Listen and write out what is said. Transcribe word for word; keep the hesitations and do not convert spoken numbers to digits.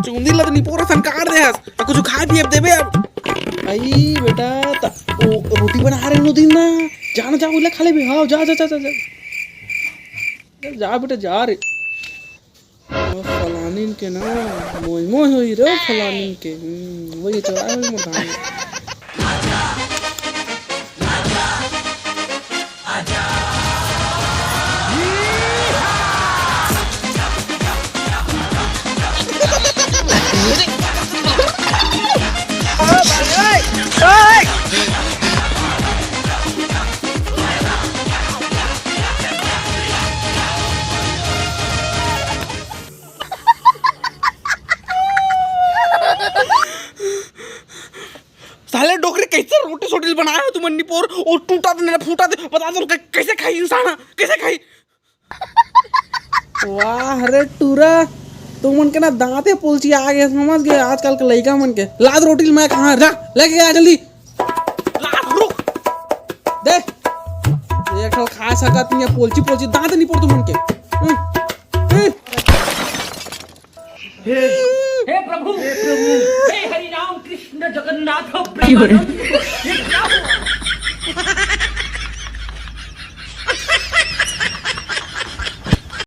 चुंदी ला तो निपोर असन काट दे हस। अब कुछ खाए पिए देबे अब। आई बेटा, त ओ रोटी बना रहे नो दिन ना। जा ना, जा, उला खा लेबे। हाँ, जा, जा, जा, जा, जा। जा बेटा, जा रे। ओ फलानिन के ना, मोय मोय होई रे फलानिन के। हम्म, वही चला है मोर धान। साले डोकरे, कैसे रोटी सोटी बनाए हो तुमन निपोर? ओ टूटा दे, फूटा दे, बता दो, कै-, कैसे खाई इंसान? कैसे खाई? वाह रे टूरा, तुमन के ना दांते पोलची आ गए, समझ गए? आजकल के लइका मन के। लाद रोटी ल मैं कहाँ, जा, लेके आ जल्दी। लाद, रुक। दे। एक ठो खा सकत नहीं है, पोलची, पोलची, दांत निपोर तुमन के। हम्म, हम्म। हे प्रभु, हे प्रभु, हे हरि राम कृष्ण जगन्नाथ प्रेमानंद।